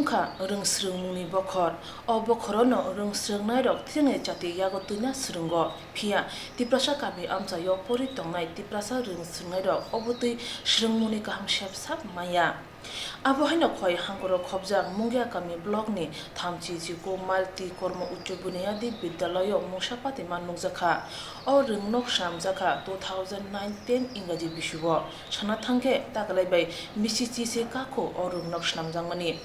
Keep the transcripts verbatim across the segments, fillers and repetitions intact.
Wngkha rwng swrwngmungni bokhor. O bokhorono rwng swrwngnairok thwngni chati yago twina swrwngo. Phiya Tiprasa kami amchaio pori tongnai Tiprasa rwng swrwngnairok obotwi swrwngmungni kaham sep sak manya. Abo haino khoi hangkoro khobjak Mungia kami blockni thamchi chiko Malti Kormo Uccho Buniyadi Bidyalayo mungsa patima nukjakha. O rwngnok swnamjakha two thousand nine ten Ingraji bisugo. Sana thangkhe takalai bai misi chi se kakho o rwngnok swnamjakmani.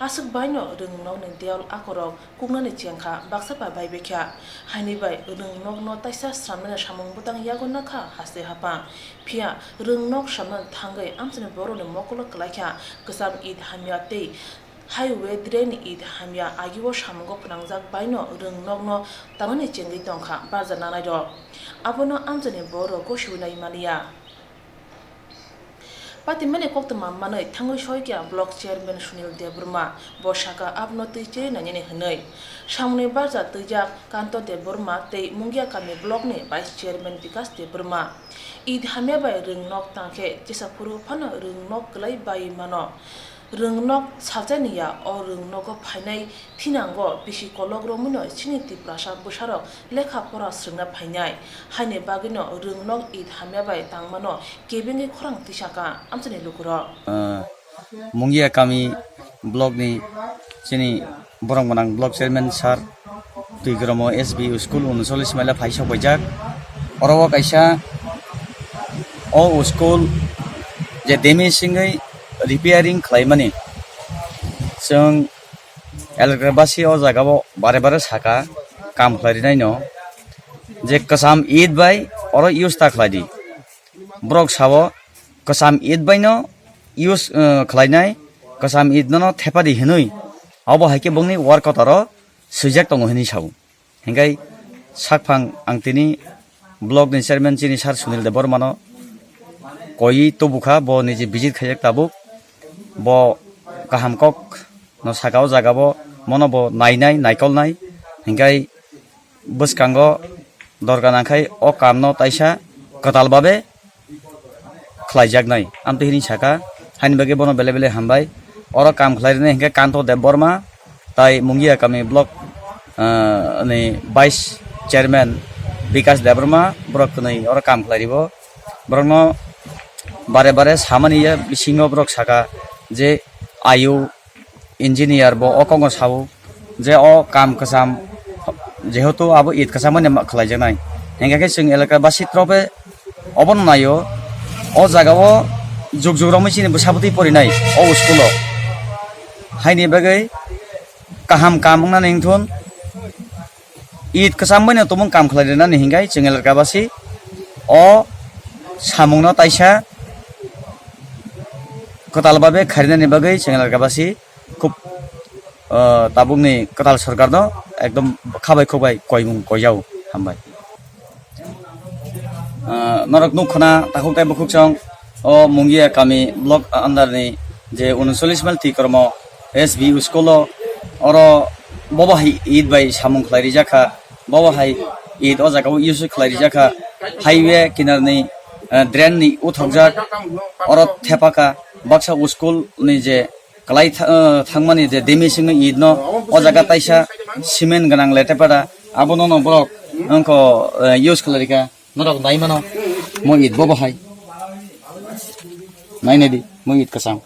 Aswk baino rwngnokni dewal akorok kuknani chengkha, baksa ba bai bekha. Haini bai rwngnokno taisa swnamnani samung bwtang yago nakha haste hapang. Phiya rwngnok swnamnani thangwi amchaini borokni mokolo kwlaikha kwcham Eid hamya tei highway drain Eid hamya agio samungo phnangjak baino rwngnokno tanani chengwi tongkha barja nanairok. Abono amchaini borok gosiwi nai maliya. Patimani koktwma manwi thangwi soikha block chairman Sunil Debbarma. Bo sakha abono twi cherwi nainani hwnwi. Samungni barja twijak Kanto Debbarma tei Mungia kami blockni vice chairman Bikas Debbarma. Eid hamya bai rwngnok tangkhe chesa phuru phano rwngnok kwlai bai mano. Rwngnok salchani ya, o rwngnogo phainai thinango bisi kolok romwino chini Tiprasa bwsarok lekha pora swrwngna phainai. Haini bagwino rwngnok Eid hamya bai tangmano kebengwi khorang tisaka amchani lukurok. Ah, Mungia kami blockni chini borok gwnang block chairman sir twi kromo S B U school uncholish mile phai sok paijak. Oro o kaisa o school je damage wngwi repairing khlaimani. Chwng electric basi o jaga o bare bare saka kam khlai rinai no je kwcham it bai oro use ta khlai di. Borok sao kwcham it bai no use, uh, khlai nai, kwcham it no thepa di hinwi. Abo hai khe bongni work kotaro swijak tongo hinwi sao. Hinkhe sakphang ang tini block ni chairman chini sir Sunil Debbarma no koi tubukha, bo niji visit khaijak tabuk, bo kaham kok no saka o jaga bo, mono bo nainai, naikolnai, hinkhe bwskango dorga nangkhai o kamno taisa kwtal babe khlaijaknai. Amtwi hini saka, haini bagwi bono belai belai hambai. Oro kam khlai rwnai hinkhe Kanto Debbarma tai Mungia kami block, ah, ni vice chairman Bikas Debbarma, borok kwnwi oro kam khlai ribo. Borokno bare bare samani ya bisingo borok saka je ayu engineer bo o kongo sao je o kam kwcham, jehetu abo it kwcham mani ma-, khlaijaknai. Hinkhe khe chwng elaka basi trobe obono naio, o jaga o juk juk romwi chini bwsa bwtwi porinai o school o. Haini bagwi kaham kam wngnani wngthun. It kwcham bai no tumung kam khlai rwnani hinkhai chwng elaka basi o samung no taisa kwtal babe kharinani bagwi chwng elaka basi khub, ah, tabukni kwtal sorkar no ekdom khabai khukbai koimung koijao. Hambai. Ah, norok nuk khna takhuk tei bukhuk chwng o Mungia kami block under ni je uncholish mile twi kormo S B U school o oro bobo hai it bai samung khlai rijak kha, bobo hai it o jaga o use khlai rijak kha, highway kinar ni, ah, drain ni uthokjak oro thepa kha baksa o school ni je kwlai tha-, ah, thangmani je demi singni it no o jaga taisa cement gwnang lete pada abono no borok wngkho, ah, use khlai rikha. Norok nai mano, mo it bobo hai. Nai nai di, mo it kwcham.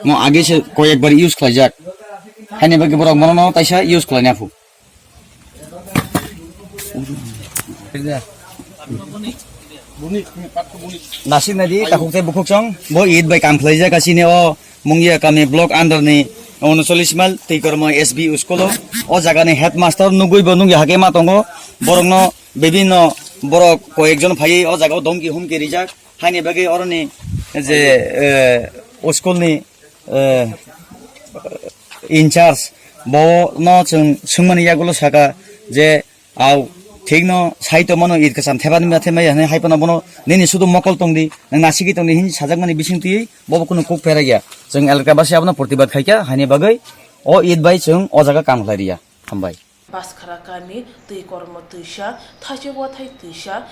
Mo age se koyek bar use khlaijak. Haini bagwi borok mono no taisa use khlaina phu. Nasik nai di, takhuk tei bukhuk chwng, bo it bai kam khlaijak asini o Mungia kami block under ni uncholish mile twi kormo S B U school o. O jaga ni headmaster nugui bo nugui hake ma tongo. Borok no bibinno borok koyek jon phaiwi o jaga o domki humki rijak. Haini bagwi oroni je, eh, o school ni, eh, in charge bo no chwng swngmani yagulo saka je Au, thikno sai tongmano, it kwcham thepani ma thepmaya hwnwi hai phano bono nini sudu mokol tongdi, nwng nasigwi tongdi hinwi sajakmani bisingtwi bobo kunu kuk pherakya. Chwng elaka basi abono protibad khaikha, haini bagwi o it bai chwng o jaga kam khlai riya. Hambai. Baskhara kami twi kormo twisa, thaichuk wathai twisa,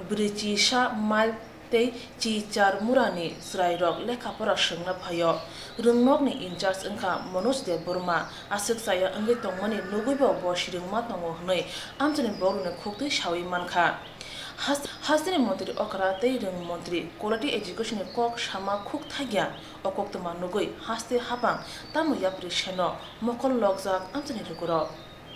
bwrwi chisa mal tei Chichar murani chwrairog lekha pora swngna phaio. Rwngnokni incharge wngkha Manoj Debbarma, aswk chaya wngwi tongmani nugwibo bo swrwngma tongo hwnwi amchaini borokno khuktwi sawi mankha. Hasteni montri okra tei rwng montri quality education ni kok sama khuk thakya, o koktwma nugwi haste haphang tamo yapri seno mokol lokjak amchaini lukurog.